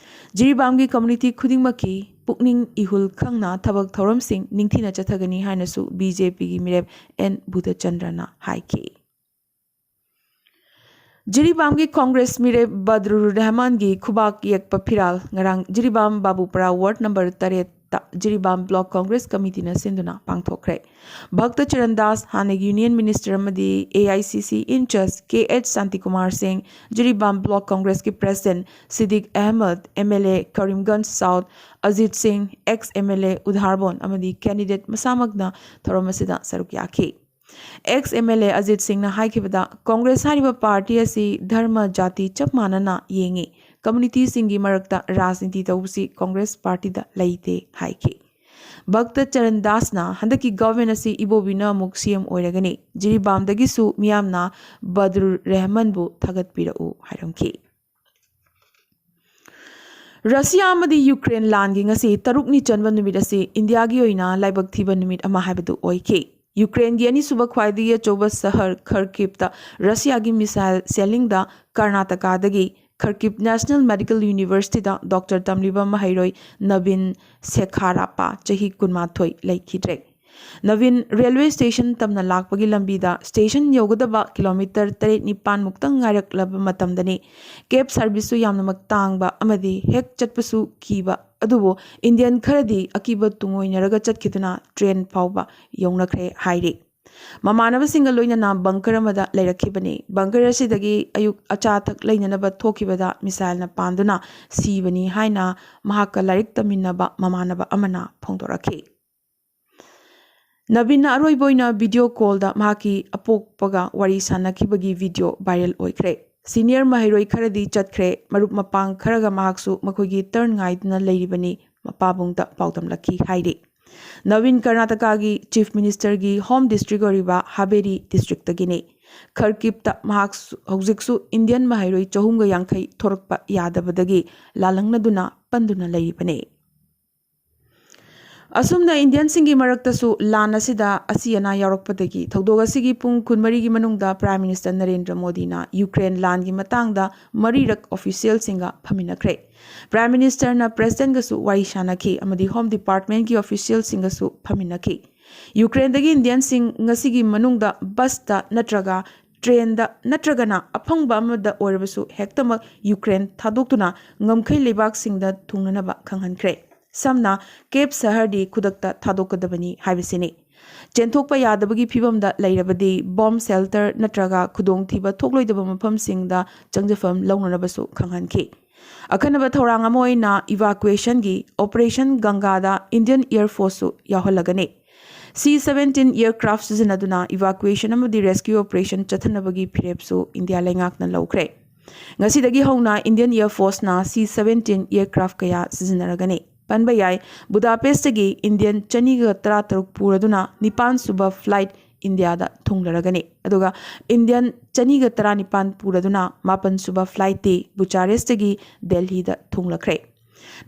ꯖꯤꯔꯤꯕꯥꯝꯒꯤ community ꯈꯨꯗꯤꯡꯃꯛꯀꯤ ꯄꯨꯛꯅꯤꯡ ꯏꯍꯨꯜ ꯈꯪꯅ ꯊꯕꯛ ꯊꯧꯔꯝꯁꯤꯡ ꯅꯤꯡꯊꯤꯅ ꯆꯠꯊꯒꯅꯤ ꯍꯥꯏꯅꯁꯨ BJPꯒꯤ ꯃꯤꯔꯦꯞ N ꯕꯨꯙꯆꯟꯗ꯭ꯔꯅ ꯍꯥꯏꯈꯤ꯫ ꯖꯤꯔꯤꯕꯥꯝꯒꯤ Congress ꯃꯤꯔꯦꯞ ꯕꯗ꯭ꯔꯨꯔ ꯔꯍꯃꯥꯟꯒꯤ ꯈꯨꯕꯥꯛ ꯌꯦꯛꯄ ꯐꯤꯔꯥꯜ ꯉꯔꯥꯡ ꯖꯤꯔꯤꯕꯥꯝ ꯕꯥꯕꯨꯄꯔꯥ ward number ꯇꯔꯦꯠꯇ ꯖꯤꯔꯤꯕꯥꯝ Block Congress Committeeꯅ ꯁꯤꯟꯗꯨꯅ ꯄꯥꯡꯊꯣꯛꯈ꯭ꯔꯦ꯫ ꯚꯛꯇ ꯆꯔꯟ ꯗꯥꯁ, ꯍꯥꯟꯅꯒꯤ Union Minister ꯑꯃꯗꯤ AICC in-charge KH ꯁꯥꯟꯇꯤꯀꯨꯃꯥꯔ ꯁꯤꯡ, Jiribam Block Congressꯀꯤ President Siddique Ahmad, MLA Karimganj South Ajit ꯁꯤꯡ, ex MLA ꯎꯙꯥꯔꯕꯣꯟ ꯑꯃꯗꯤ candidate ꯃꯁꯥꯃꯛꯅ ꯊꯧꯔꯝ ꯑꯁꯤꯗ ꯁꯔꯨꯛ ꯌꯥꯈꯤ꯫ Ex MLA ꯑꯖꯤꯠ ꯁꯤꯡꯅ ꯍꯥꯏꯈꯤꯕꯗ, Congress ꯍꯥꯏꯔꯤꯕ party ꯑꯁꯤ ꯙꯔꯃ, ꯖꯥꯇꯤ ꯆꯞ ꯃꯥꯟꯅꯅ ꯌꯦꯡꯏ꯫ Communityꯁꯤꯡꯒꯤ ꯃꯔꯛꯇ ꯔꯥꯖꯅꯤꯇꯤ ꯇꯧꯕꯁꯤ Congress partyꯗ ꯂꯩꯇꯦ ꯍꯥꯏꯈꯤ꯫ ꯚꯛꯇ ꯆꯔꯟ ꯗꯥꯁꯅ ꯍꯟꯗꯛꯀꯤ government ꯑꯁꯤ ꯏꯕꯣꯕꯤꯅ ꯑꯃꯨꯛ CM ꯑꯣꯏꯔꯒꯅꯤ, ꯖꯤꯔꯤꯕꯥꯝꯗꯒꯤꯁꯨ ꯃꯤꯌꯥꯝꯅ ꯕꯗ꯭ꯔꯨꯔ ꯔꯦꯍꯃꯟꯕꯨ ꯊꯥꯒꯠꯄꯤꯔꯛꯎ ꯍꯥꯏꯔꯝꯈꯤ꯫ ꯔꯁꯤꯌꯥ ꯑꯃꯗꯤ ꯌꯨꯀ꯭ꯔꯦꯟ ꯂꯥꯟꯒꯤ ꯉꯁꯤ ꯇꯔꯨꯛꯅꯤ ꯆꯟꯕ ꯅꯨꯃꯤꯠ ꯑꯁꯤ ꯏꯟꯗꯤꯌꯥꯒꯤ ꯑꯣꯏꯅ ꯂꯥꯏꯕꯛ ꯊꯤꯕ ꯅꯨꯃꯤꯠ ꯑꯃ ꯍꯥꯏꯕꯗꯨ ꯑꯣꯏꯈꯤ꯫ ꯌꯨꯀ꯭ꯔꯦꯟꯒꯤ ꯑꯅꯤꯁꯨꯕ ꯈ꯭ꯋꯥꯏꯗꯒꯤ ꯑꯆꯧꯕ ꯁꯍꯔ ꯈꯔꯀꯤꯞꯇ ꯔꯁꯤꯌꯥꯒꯤ missile ꯁꯦꯜꯂꯤꯡꯗ ꯀꯔꯅꯥꯇꯀꯥꯗꯒꯤ ꯈꯔꯀꯤꯞ ꯅꯦꯁꯅꯦꯜ ꯃꯦꯗꯤꯀꯦꯜ ꯌꯨꯅꯤꯚꯔꯁꯤꯇꯤꯗ ꯗꯣꯛꯇꯔ ꯇꯝꯂꯤꯕ ꯃꯍꯩꯔꯣꯏ ꯅꯕꯤꯟ ꯁꯦꯈꯥꯔꯥꯞꯄ, ꯆꯍꯤ ꯀꯨꯟꯃꯥꯊꯣꯏ, ꯂꯩꯈꯤꯗ꯭ꯔꯦ꯫ ꯅꯕꯤꯟ ꯔꯦꯜꯋꯦ ꯁ꯭ꯇꯦꯁꯟ ꯇꯝꯅ ꯂꯥꯛꯄꯒꯤ ꯂꯝꯕꯤꯗ ꯁ꯭ꯇꯦꯁꯟ ꯌꯧꯒꯗꯕ ꯀꯤꯂꯣꯃꯤꯇꯔ ꯇꯔꯦꯠ ꯅꯤꯄꯥꯟ ꯃꯨꯛꯇꯪ ꯉꯥꯏꯔꯛꯂꯕ ꯃꯇꯝꯗꯅꯤ ꯀꯦꯕ ꯁꯔꯚꯤꯁꯁꯨ ꯌꯥꯝꯅꯃꯛ ꯇꯥꯡꯕ ꯑꯃꯗꯤ ꯍꯦꯛ ꯆꯠꯄꯁꯨ ꯀꯤꯕ ꯑꯗꯨꯕꯨ ꯏꯟꯗꯤꯌꯟ ꯈꯔꯗꯤ ꯑꯀꯤꯕ ꯇꯨꯡꯑꯣꯏꯅꯔꯒ ꯆꯠꯈꯤꯗꯨꯅ ꯇ꯭ꯔꯦꯟ ꯐꯥꯎꯕ ꯌꯧꯅꯈ꯭ꯔꯦ ꯍꯥꯏꯔꯤ꯫ ꯃꯃꯥꯟꯅꯕꯁꯤꯡꯒ ꯂꯣꯏꯅꯅ ꯕꯪꯀꯔ ꯑꯃꯗ ꯂꯩꯔꯛꯈꯤꯕꯅꯤ꯫ ꯕꯪꯀꯔ ꯑꯁꯤꯗꯒꯤ ꯑꯌꯨꯛ ꯑꯆꯥ ꯑꯊꯛ ꯂꯩꯅꯅꯕ ꯊꯣꯛꯈꯤꯕꯗ ꯃꯤꯁꯥꯏꯜꯅ ꯄꯥꯟꯗꯨꯅ ꯁꯤꯕꯅꯤ ꯍꯥꯏꯅ ꯃꯍꯥꯛꯀ ꯂꯥꯏꯔꯤꯛ ꯇꯝꯃꯤꯟꯅꯕ ꯃꯃꯥꯟꯅꯕ ꯑꯃꯅ ꯐꯣꯡꯗꯣꯔꯛꯈꯤ꯫ ꯅꯕꯤꯟꯅ ꯑꯔꯣꯏꯕ ꯑꯣꯏꯅ ꯚꯤꯗꯤꯑꯣ ꯀꯣꯜꯗ ꯃꯍꯥꯛꯀꯤ ꯑꯄꯣꯛꯄꯒ ꯋꯥꯔꯤ ꯁꯥꯟꯅꯈꯤꯕꯒꯤ ꯚꯤꯗꯤꯑꯣ ꯚꯥꯏꯔꯦꯜ ꯑꯣꯏꯈ꯭ꯔꯦ꯫ ꯁꯤꯅꯤꯌꯔ ꯃꯍꯩꯔꯣꯏ ꯈꯔꯗꯤ ꯆꯠꯈ꯭ꯔꯦ꯫ ꯃꯔꯨꯞ ꯃꯄꯥꯡ ꯈꯔꯒ ꯃꯍꯥꯛꯁꯨ ꯃꯈꯣꯏꯒꯤ ꯇꯔꯟ ꯉꯥꯏꯗꯨꯅ ꯂꯩꯔꯤꯕꯅꯤ꯫ ꯃꯄꯥꯕꯨꯡꯗ ꯄꯥꯎꯗꯝꯂꯛꯈꯤ ꯍꯥꯏꯔꯤ꯫ ꯅꯕꯤꯟ ꯀꯔꯅꯥꯇꯀꯥꯒꯤ ꯆꯤꯐ ꯃꯤꯅꯤꯁꯇꯔꯒꯤ ꯍꯣꯝ ꯗꯤꯁꯇ꯭ꯔꯤꯛ ꯑꯣꯏꯔꯤꯕ ꯍꯥꯕꯦꯔꯤ ꯗꯤꯁꯇ꯭ꯔꯤꯛꯇꯒꯤꯅꯤ꯫ ꯈꯔꯀꯤꯞꯇ ꯃꯍꯥꯛ ꯍꯧꯖꯤꯛꯁꯨ ꯏꯟꯗꯤꯌꯟ ꯃꯍꯩꯔꯣꯏ ꯆꯍꯨꯝꯒ ꯌꯥꯡꯈꯩ ꯊꯣꯔꯛꯄ ꯌꯥꯗꯕꯗꯒꯤ ꯂꯥꯜꯂꯪꯅꯗꯨꯅ ꯄꯟꯗꯨꯅ ꯂꯩꯔꯤꯕꯅꯤ꯫ ꯑꯁꯨꯝꯅ ꯏꯟꯗꯤꯌꯟꯁꯤꯡꯒꯤ ꯃꯔꯛꯇꯁꯨ ꯂꯥꯟ ꯑꯁꯤꯗ ꯑꯁꯤ ꯑꯅꯥ ꯌꯥꯎꯔꯛꯄꯗꯒꯤ ꯊꯧꯗꯣꯛ ꯑꯁꯤꯒꯤ ꯄꯨꯡ ꯀꯨꯟꯃꯔꯤꯒꯤ ꯃꯅꯨꯡꯗ ꯄ꯭ꯔꯥꯏꯝ ꯃꯤꯅꯤꯁꯇꯔ ꯅꯔꯦꯟꯗ꯭ꯔ ꯃꯣꯗꯤꯅ ꯌꯨꯀ꯭ꯔꯦꯟ ꯂꯥꯟꯒꯤ ꯃꯇꯥꯡꯗ ꯃꯔꯤꯔꯛ ꯑꯣꯐꯤꯁꯤꯌꯦꯜꯁꯤꯡꯒ ꯐꯝꯃꯤꯟꯅꯈ꯭ꯔꯦ꯫ ꯄ꯭ꯔꯥꯏꯝ ꯃꯤꯅꯤꯁꯇꯔꯅ ꯄ꯭ꯔꯦꯁꯤꯗꯦꯟꯠꯒꯁꯨ ꯋꯥꯔꯤ ꯁꯥꯟꯅꯈꯤ ꯑꯃꯗꯤ ꯍꯣꯝ ꯗꯤꯄꯥꯔꯠꯃꯦꯟꯠꯀꯤ ꯑꯣꯐꯤꯁꯤꯌꯦꯜꯁꯤꯡꯒꯁꯨ ꯐꯝꯃꯤꯟꯅꯈꯤ꯫ ꯌꯨꯀ꯭ꯔꯦꯟꯗꯒꯤ ꯏꯟꯗꯤꯌꯟꯁꯤꯡ ꯉꯁꯤꯒꯤ ꯃꯅꯨꯡꯗ ꯕꯁꯇ ꯅꯠꯇ꯭ꯔꯒ ꯇ꯭ꯔꯦꯟꯗ ꯅꯠꯇ꯭ꯔꯒꯅ ꯑꯐꯪꯕ ꯑꯃꯗ ꯑꯣꯏꯔꯕꯁꯨ ꯍꯦꯛꯇꯃꯛ ꯌꯨꯀ꯭ꯔꯦꯟ ꯊꯥꯗꯣꯛꯇꯨꯅ ꯉꯝꯈꯩ ꯂꯩꯕꯥꯛꯁꯤꯡꯗ ꯊꯨꯡꯅꯅꯕ ꯈꯪꯍꯟꯈ꯭ꯔꯦ꯫ ꯁꯝꯅ, ꯀꯦꯞ ꯁꯍꯔꯗꯤ ꯈꯨꯗꯛꯇ ꯊꯥꯗꯣꯛꯀꯗꯕꯅꯤ ꯍꯥꯏꯕꯁꯤꯅꯤ꯫ ꯆꯦꯟꯊꯣꯛꯄ ꯌꯥꯗꯕꯒꯤ ꯐꯤꯚꯝꯗ ꯂꯩꯔꯕꯗꯤ ꯕꯣꯝ ꯁꯦꯜꯇꯔ ꯅꯠꯇ꯭ꯔꯒ ꯈꯨꯗꯣꯡꯊꯤꯕ ꯊꯣꯛꯂꯣꯏꯗꯕ ꯃꯐꯝꯁꯤꯡꯗ ꯆꯪꯖꯐꯝ ꯂꯧꯅꯅꯕꯁꯨ ꯈꯪꯍꯟꯈꯤ꯫ ꯑꯈꯟꯅꯕ ꯊꯧꯔꯥꯡ ꯑꯃ ꯑꯣꯏꯅ ꯏꯚꯥꯀꯨꯌꯦꯁꯟꯒꯤ ꯑꯣꯄꯔꯦꯁꯟ ꯒꯪꯒꯥꯗ ꯏꯟꯗꯤꯌꯟ ꯑꯦꯌꯔ ꯐꯣꯔꯁꯁꯨ ꯌꯥꯎꯍꯜꯂꯒꯅꯤ꯫ ꯁꯤ ꯁꯕꯦꯟꯇꯤꯟ ꯑꯦꯌꯔꯀ꯭ꯔꯥꯐ ꯁꯤꯖꯤꯟꯅꯗꯨꯅ ꯏꯚꯥꯀꯨꯌꯦꯁꯟ ꯑꯃꯗꯤ ꯔꯦꯁꯀ꯭ꯌꯨ ꯑꯣꯄꯔꯦꯁꯟ ꯆꯠꯊꯅꯕꯒꯤ ꯐꯤꯔꯦꯞꯁꯨ ꯏꯟꯗꯤꯌꯥ ꯂꯩꯉꯥꯛꯅ ꯂꯧꯈ꯭ꯔꯦ꯫ ꯉꯁꯤꯗꯒꯤ ꯍꯧꯅ ꯏꯟꯗꯤꯌꯟ ꯑꯦꯌꯔ ꯐꯣꯔꯁꯅ ꯁꯤ ꯁꯕꯦꯟꯇꯤꯟ ꯑꯦꯌꯔꯀ꯭ꯔꯥꯐ ꯀꯌꯥ ꯁꯤꯖꯤꯟꯅꯔꯒꯅꯤ꯫ ꯄꯟꯕ ꯌꯥꯏ, ꯕꯨꯗꯥꯄꯦꯁ꯭ꯠꯇꯒꯤ ꯏꯟꯗꯤꯌꯟ ꯆꯅꯤꯒ ꯇꯔꯥꯇꯔꯨꯛ ꯄꯨꯔꯗꯨꯅ ꯅꯤꯄꯥꯟ ꯁꯨꯕ ꯐ꯭ꯂꯥꯏꯠ ꯏꯟꯗꯤꯌꯥꯗ ꯊꯨꯡꯂꯔꯒꯅꯤ꯫ ꯑꯗꯨꯒ ꯏꯟꯗꯤꯌꯟ ꯆꯅꯤꯒ ꯇꯔꯥꯅꯤꯄꯥꯟ ꯄꯨꯔꯗꯨꯅ ꯃꯥꯄꯟ ꯁꯨꯕ ꯐ꯭ꯂꯥꯏꯠꯇꯤ ꯕꯨꯆꯥꯔꯦꯁ꯭ꯠꯇꯒꯤ ꯗꯦꯜꯍꯤꯗ ꯊꯨꯡꯂꯈ꯭ꯔꯦ꯫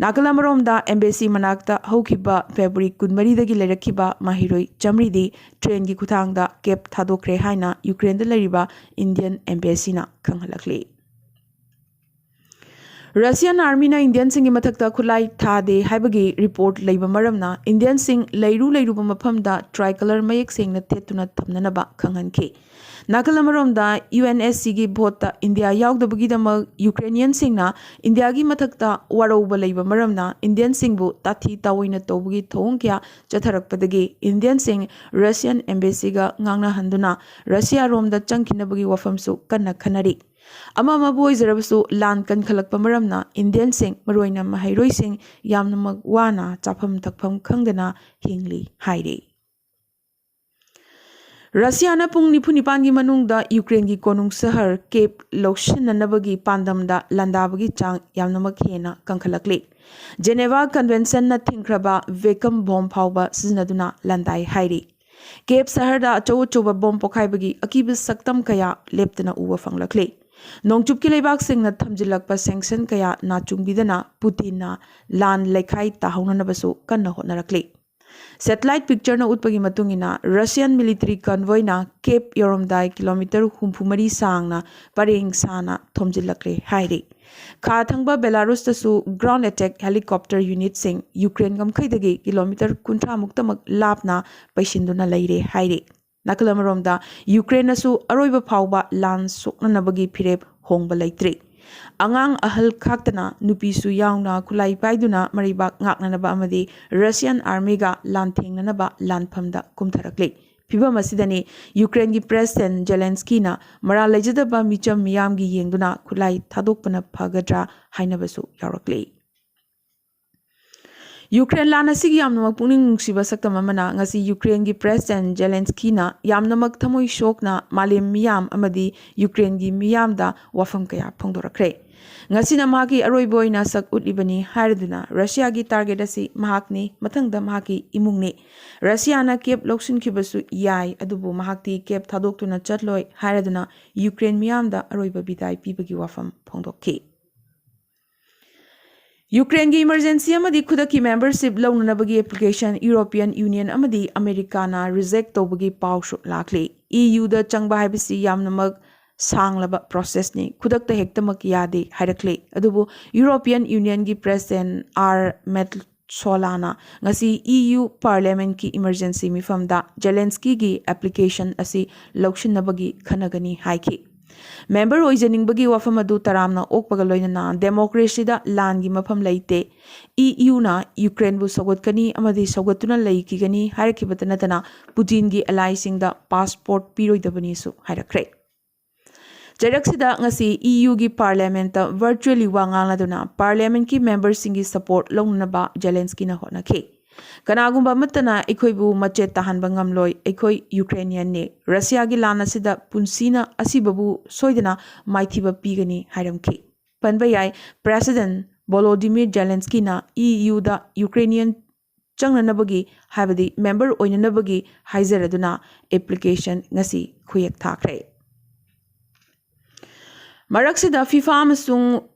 ꯅꯥꯀꯜ ꯑꯃꯔꯣꯝꯗ, ꯑꯦꯝꯕꯦꯁꯤ ꯃꯅꯥꯛꯇ ꯍꯧꯈꯤꯕ ꯐꯦꯕ꯭ꯔꯨꯋꯥꯔꯤ ꯀꯨꯟꯃꯔꯤꯗꯒꯤ ꯂꯩꯔꯛꯈꯤꯕ ꯃꯍꯩꯔꯣꯏ ꯆꯥꯃꯔꯤꯗꯤ ꯇ꯭ꯔꯦꯟꯒꯤ ꯈꯨꯊꯥꯡꯗ ꯀꯦꯞ ꯊꯥꯗꯣꯛꯈ꯭ꯔꯦ ꯍꯥꯏꯅ ꯌꯨꯀ꯭ꯔꯦꯟꯗ ꯂꯩꯔꯤꯕ ꯏꯟꯗꯤꯌꯟ ꯑꯦꯝꯕꯦꯁꯤꯅ ꯈꯪꯍꯜꯂꯛꯂꯤ꯫ ꯔꯁꯤꯌꯥꯟ ꯑꯥꯔꯃꯤꯅ ꯏꯟꯗꯤꯌꯟꯁꯤꯡꯒꯤ ꯃꯊꯛꯇ ꯈꯨꯠꯂꯥꯏ ꯊꯥꯗꯦ ꯍꯥꯏꯕꯒꯤ ꯔꯤꯄꯣꯔꯠ ꯂꯩꯕ ꯃꯔꯝꯅ ꯏꯟꯗꯤꯌꯟꯁꯤꯡ ꯂꯩꯔꯨ ꯂꯩꯔꯨꯕ ꯃꯐꯝꯗ ꯇ꯭ꯔꯥꯏꯀꯂꯔ ꯃꯌꯦꯛ ꯁꯦꯡꯅ ꯊꯦꯠꯇꯨꯅ ꯊꯝꯅꯅꯕ ꯈꯪꯍꯟꯈꯤ꯫ ꯅꯥꯀꯜ ꯑꯃꯔꯣꯝꯗ, ꯌꯨ ꯑꯦꯟ ꯑꯦꯁ ꯁꯤꯒꯤ ꯚꯣꯠꯇ ꯏꯟꯗꯤꯌꯥ ꯌꯥꯎꯗꯕꯒꯤꯗꯃꯛ ꯌꯨꯀ꯭ꯔꯦꯅꯤꯌꯟꯁꯤꯡꯅ ꯏꯟꯗꯤꯌꯥꯒꯤ ꯃꯊꯛꯇ ꯋꯥꯔꯧꯕ ꯂꯩꯕ ꯃꯔꯝꯅ ꯏꯟꯗꯤꯌꯟꯁꯤꯡꯕꯨ ꯇꯥꯊꯤ ꯇꯥꯑꯣꯏꯅ ꯇꯧꯕꯒꯤ ꯊꯧꯑꯣꯡ ꯀꯌꯥ ꯆꯠꯊꯔꯛꯄꯗꯒꯤ ꯏꯟꯗꯤꯌꯟꯁꯤꯡ ꯔꯁꯤꯌꯟ ꯑꯦꯝꯕꯦꯁꯤꯒ ꯉꯥꯡꯅꯍꯟꯗꯨꯅ ꯔꯁꯤꯌꯥꯔꯣꯝꯗ ꯆꯪꯈꯤꯅꯕꯒꯤ ꯋꯥꯐꯝꯁꯨ ꯀꯟꯅ ꯈꯟꯅꯔꯤ꯫ ꯑꯃ ꯑꯃꯕꯨ ꯑꯣꯏꯖꯔꯕꯁꯨ, ꯂꯥꯟ ꯀꯟꯈꯠꯂꯛꯄ ꯃꯔꯝꯅ ꯏꯟꯗꯤꯌꯟꯁꯤꯡ, ꯃꯔꯨꯑꯣꯏꯅ ꯃꯍꯩꯔꯣꯏꯁꯤꯡ, ꯌꯥꯝꯅꯃꯛ ꯋꯥꯅ ꯆꯥꯐꯝ ꯊꯛꯐꯝ ꯈꯪꯗꯅ ꯍꯤꯡꯂꯤ ꯍꯥꯏꯔꯤ꯫ ꯔꯁꯤꯌꯥꯅ ꯄꯨꯡ ꯅꯤꯐꯨ ꯅꯤꯄꯥꯟꯒꯤ ꯃꯅꯨꯡꯗ ꯌꯨꯀ꯭ꯔꯦꯟꯒꯤ ꯀꯣꯅꯨꯡ ꯁꯍꯔ ꯀꯦꯞ ꯂꯧꯁꯤꯟꯅꯅꯕꯒꯤ ꯄꯥꯟꯗꯝꯗ ꯂꯥꯟꯗꯥꯕꯒꯤ ꯆꯥꯡ ꯌꯥꯝꯅꯃꯛ ꯍꯦꯟꯅ ꯀꯟꯈꯠꯂꯛꯂꯤ꯫ ꯖꯦꯅꯦꯚꯥ ꯀꯟꯚꯦꯟꯁꯟꯅ ꯊꯤꯡꯈ꯭ꯔꯕ ꯚꯦꯀꯝ ꯕꯣꯝ ꯐꯥꯎꯕ ꯁꯤꯖꯤꯟꯅꯗꯨꯅ ꯂꯥꯟꯗꯥꯏ ꯍꯥꯏꯔꯤ꯫ ꯀꯦꯞ ꯁꯍꯔꯗ ꯑꯆꯧ ꯑꯆꯧꯕ ꯕꯣꯝ ꯄꯣꯈꯥꯏꯕꯒꯤ ꯑꯀꯤꯕ ꯁꯛꯇꯝ ꯀꯌꯥ ꯂꯦꯞꯇꯅ ꯎꯕ ꯐꯪꯂꯛꯂꯤ꯫ ꯅꯣꯡꯆꯨꯞꯀꯤ ꯂꯩꯕꯥꯛꯁꯤꯡꯅ ꯊꯝꯖꯤꯜꯂꯛꯄ ꯁꯦꯡꯁꯟ ꯀꯌꯥ ꯅꯥꯆꯨꯡꯕꯤꯗꯅ ꯄꯨꯇꯤꯟꯅ ꯂꯥꯟ ꯂꯩꯈꯥꯏ ꯇꯥꯍꯧꯅꯅꯕꯁꯨ ꯀꯟꯅ ꯍꯣꯠꯅꯔꯛꯂꯤ꯫ ꯁꯦꯇꯦꯂꯥꯏꯠ ꯄꯤꯛꯆꯔꯅ ꯎꯠꯄꯒꯤ ꯃꯇꯨꯡ ꯏꯟꯅ, ꯔꯁꯤꯌꯥꯟ ꯃꯤꯂꯤꯇꯔꯤ ꯀꯟꯚꯣꯏꯅ ꯀꯦꯞ ꯌꯧꯔꯝꯗꯥꯏ ꯀꯤꯂꯣꯃꯤꯇꯔ ꯍꯨꯝꯐꯨ ꯃꯔꯤ ꯁꯥꯡꯅ ꯄꯔꯦꯡ ꯁꯥꯅ ꯊꯣꯝꯖꯤꯜꯂꯛꯂꯦ ꯍꯥꯏꯔꯤ꯫ ꯈꯥ ꯊꯪꯕ ꯕꯦꯂꯥꯔꯨꯁꯇꯁꯨ ꯒ꯭ꯔꯥꯎꯟ ꯑꯦꯇꯦꯛ ꯍꯦꯂꯤꯀꯣꯞꯇꯔ ꯌꯨꯅꯤꯠꯁꯤꯡ ꯌꯨꯀ꯭ꯔꯦꯟ ꯉꯝꯈꯩꯗꯒꯤ ꯀꯤꯂꯣꯃꯤꯇꯔ ꯀꯨꯟꯊ꯭ꯔꯥ ꯃꯨꯛꯇꯃꯛ ꯂꯥꯞꯅ ꯄꯩꯁꯤꯟꯗꯨꯅ ꯂꯩꯔꯦ ꯍꯥꯏꯔꯤ꯫ ꯅꯥꯀꯜ ꯑꯃꯔꯣꯝꯗ, ꯌꯨꯀ꯭ꯔꯦꯟꯅꯁꯨ ꯑꯔꯣꯏꯕ ꯐꯥꯎꯕ ꯂꯥꯟ ꯁꯣꯛꯅꯅꯕꯒꯤ ꯐꯤꯔꯦꯞ ꯍꯣꯡꯕ ꯂꯩꯇ꯭ꯔꯤ꯫ ꯑꯉꯥꯡ ꯑꯍꯜ ꯈꯥꯛꯇꯅ, ꯅꯨꯄꯤꯁꯨ ꯌꯥꯎꯅ, ꯈꯨꯠꯂꯥꯏ ꯄꯥꯏꯗꯨꯅ ꯃꯔꯩꯕꯥꯛ ꯉꯥꯛꯅꯅꯕ ꯑꯃꯗꯤ ꯔꯁꯤꯌꯥꯟ ꯑꯥꯔꯃꯤꯒ ꯂꯥꯟꯊꯦꯡꯅꯅꯕ ꯂꯥꯟꯐꯝꯗ ꯀꯨꯝꯊꯔꯛꯂꯤ꯫ ꯐꯤꯚꯝ ꯑꯁꯤꯗꯅꯤ ꯌꯨꯀ꯭ꯔꯦꯟꯒꯤ ꯄ꯭ꯔꯦꯁꯤꯗꯦꯟꯠ ꯖꯦꯂꯦꯟꯁꯀꯤꯅ ꯃꯔꯥꯜ ꯂꯩꯖꯗꯕ ꯃꯤꯆꯝ ꯃꯤꯌꯥꯝꯒꯤ ꯌꯦꯡꯗꯨꯅ ꯈꯨꯠꯂꯥꯏ ꯊꯥꯗꯣꯛꯄꯅ ꯐꯒꯗ꯭ꯔꯥ ꯍꯥꯏꯅꯕꯁꯨ ꯌꯥꯎꯔꯛꯂꯤ꯫ ꯌꯨꯀ꯭ꯔꯦꯟ ꯂꯥꯟ ꯑꯁꯤꯒꯤ ꯌꯥꯝꯅꯃꯛ ꯄꯨꯛꯅꯤꯡ ꯅꯨꯡꯁꯤꯕ ꯁꯛꯇꯝ ꯑꯃꯅ, ꯉꯁꯤ ꯌꯨꯀ꯭ꯔꯦꯟꯒꯤ ꯄ꯭ꯔꯦꯁꯤꯗꯦꯟꯠ ꯖꯦꯂꯦꯟꯁꯀꯤꯅ ꯌꯥꯝꯅꯃꯛ ꯊꯃꯣꯏ ꯁꯣꯛꯅ ꯃꯥꯂꯦꯝ ꯃꯤꯌꯥꯝ ꯑꯃꯗꯤ ꯌꯨꯀ꯭ꯔꯦꯟꯒꯤ ꯃꯤꯌꯥꯝꯗ ꯋꯥꯐꯝ ꯀꯌꯥ ꯐꯣꯡꯗꯣꯔꯛꯈ꯭ꯔꯦ꯫ ꯉꯁꯤꯅ ꯃꯍꯥꯛꯀꯤ ꯑꯔꯣꯏꯕ ꯑꯣꯏꯅ ꯁꯛ ꯎꯠꯂꯤꯕꯅꯤ ꯍꯥꯏꯔꯗꯨꯅ, ꯔꯁꯤꯌꯥꯒꯤ ꯇꯥꯔꯒꯦꯠ ꯑꯁꯤ ꯃꯍꯥꯛꯅꯤ, ꯃꯊꯪꯗ ꯃꯍꯥꯛꯀꯤ ꯏꯃꯨꯡꯅꯤ꯫ ꯔꯁꯤꯌꯥꯅ ꯀꯦꯞ ꯂꯧꯁꯤꯟꯈꯤꯕꯁꯨ ꯌꯥꯏ, ꯑꯗꯨꯕꯨ ꯃꯍꯥꯛꯇꯤ ꯀꯦꯞ ꯊꯥꯗꯣꯛꯇꯨꯅ ꯆꯠꯂꯣꯏ ꯍꯥꯏꯔꯗꯨꯅ ꯌꯨꯀ꯭ꯔꯦꯟ ꯃꯤꯌꯥꯝꯗ ꯑꯔꯣꯏꯕ ꯕꯤꯗꯥꯏ ꯄꯤꯕꯒꯤ ꯋꯥꯐꯝ ꯐꯣꯡꯗꯣꯛꯈꯤ꯫ ꯌꯨꯀ꯭ꯔꯦꯟꯒꯤ ꯏꯃꯔꯖꯦꯟꯁꯤ ꯑꯃꯗꯤ ꯈꯨꯗꯛꯀꯤ ꯃꯦꯝꯕꯔꯁꯤꯞ ꯂꯧꯅꯅꯕꯒꯤ ꯑꯦꯄ꯭ꯂꯤꯀꯦꯁꯟ ꯌꯨꯔꯣꯄꯤꯌꯟ ꯌꯨꯅꯤꯌꯟ ꯑꯃꯗꯤ ꯑꯃꯦꯔꯤꯀꯥꯅ ꯔꯤꯖꯦꯛ ꯇꯧꯕꯒꯤ ꯄꯥꯎꯁꯨ ꯂꯥꯛꯂꯤ꯫ ꯏ ꯌꯨꯗ ꯆꯪꯕ ꯍꯥꯏꯕꯁꯤ ꯌꯥꯝꯅꯃꯛ ꯁꯥꯡꯂꯕ ꯄ꯭ꯔꯣꯁꯦꯁꯅꯤ, ꯈꯨꯗꯛꯇ ꯍꯦꯛꯇꯃꯛ ꯌꯥꯗꯦ ꯍꯥꯏꯔꯛꯂꯤ꯫ ꯑꯗꯨꯕꯨ ꯌꯨꯔꯣꯄꯤꯌꯟ ꯌꯨꯅꯤꯌꯟꯒꯤ ꯄ꯭ꯔꯦꯁꯤꯗꯦꯟꯠ ꯑꯥꯔ ꯃꯦꯠꯁꯣꯂꯥꯅ ꯉꯁꯤ ꯏ ꯌꯨ ꯄꯥꯔꯂꯤꯌꯥꯃꯦꯟꯠꯀꯤ ꯏꯃꯔꯖꯦꯟꯁꯤ ꯃꯤꯐꯝꯗ ꯖꯦꯂꯦꯟꯁꯀꯤꯒꯤ ꯑꯦꯄ꯭ꯂꯤꯀꯦꯁꯟ ꯑꯁꯤ ꯂꯧꯁꯤꯟꯅꯕꯒꯤ ꯈꯟꯅꯒꯅꯤ ꯍꯥꯏꯈꯤ꯫ ꯃꯦꯝꯕꯔ ꯑꯣꯏꯖꯅꯤꯡꯕꯒꯤ ꯋꯥꯐꯝ ꯑꯗꯨ ꯇꯔꯥꯝꯅ ꯑꯣꯛꯄꯒ ꯂꯣꯏꯅꯅ ꯗꯦꯃꯣꯀ꯭ꯔꯦꯁꯤꯗ ꯂꯥꯟꯒꯤ ꯃꯐꯝ ꯂꯩꯇꯦ, ꯏ ꯌꯨꯅ ꯌꯨꯀ꯭ꯔꯦꯟꯕꯨ ꯁꯧꯒꯠꯀꯅꯤ ꯑꯃꯗꯤ ꯁꯧꯒꯠꯇꯨꯅ ꯂꯩꯈꯤꯒꯅꯤ ꯍꯥꯏꯔꯛꯈꯤꯕꯇ ꯅꯠꯇꯅ ꯄꯨꯇꯤꯟꯒꯤ ꯑꯦꯂꯥꯏꯁꯤꯡꯗ ꯄꯥꯁꯄꯣꯔꯠ ꯄꯤꯔꯣꯏꯗꯕꯅꯤꯁꯨ ꯍꯥꯏꯔꯛꯈ꯭ꯔꯦ꯫ ꯆꯩꯔꯛꯁꯤꯗ ꯉꯁꯤ ꯏ ꯌꯨꯒꯤ ꯄꯥꯔꯂꯤꯌꯥꯃꯦꯟꯠꯇ ꯚꯔꯆꯨꯋꯦꯜꯂꯤ ꯋꯥ ꯉꯥꯡꯂꯗꯨꯅ ꯄꯥꯔꯂꯤꯌꯥꯃꯦꯟꯠꯀꯤ ꯃꯦꯝꯕꯔꯁꯤꯡꯒꯤ ꯁꯄꯣꯔꯠ ꯂꯧꯅꯅꯕ ꯖꯦꯂꯦꯟꯁꯀꯤꯅ ꯍꯣꯠꯅꯈꯤ꯫ ꯀꯅꯥꯒꯨꯝꯕ ꯑꯃꯠꯇꯅ ꯑꯩꯈꯣꯏꯕꯨ ꯃꯆꯦꯠ ꯇꯥꯍꯟꯕ ꯉꯝꯂꯣꯏ, ꯑꯩꯈꯣꯏ ꯌꯨꯀ꯭ꯔꯦꯅꯤꯌꯟꯅꯤ, ꯔꯁꯤꯌꯥꯒꯤ ꯂꯥꯟ ꯑꯁꯤꯗ ꯄꯨꯟꯁꯤꯅ ꯑꯁꯤꯕꯕꯨ ꯁꯣꯏꯗꯅ ꯃꯥꯏꯊꯤꯕ ꯄꯤꯒꯅꯤ ꯍꯥꯏꯔꯝꯈꯤ꯫ ꯄꯟꯕ ꯌꯥꯏ, ꯄ꯭ꯔꯦꯁꯤꯗꯦꯟꯠ ꯚꯣꯂꯣꯗꯤꯃꯤꯔ ꯖꯦꯂꯦꯟꯁꯀꯤꯅ ꯏ ꯌꯨꯗ ꯌꯨꯀ꯭ꯔꯦꯅꯤꯌꯟ ꯆꯪꯅꯅꯕꯒꯤ, ꯍꯥꯏꯕꯗꯤ ꯃꯦꯝꯕꯔ ꯑꯣꯏꯅꯅꯕꯒꯤ ꯍꯥꯏꯖꯔꯗꯨꯅ ꯑꯦꯄ꯭ꯂꯤꯀꯦꯁꯟ ꯉꯁꯤ ꯈꯨꯌꯦꯛ ꯊꯥꯈ꯭ꯔꯦ꯫ ꯃꯔꯛꯁꯤꯗ ꯐꯤꯐꯥ ꯑꯃꯁꯨꯡ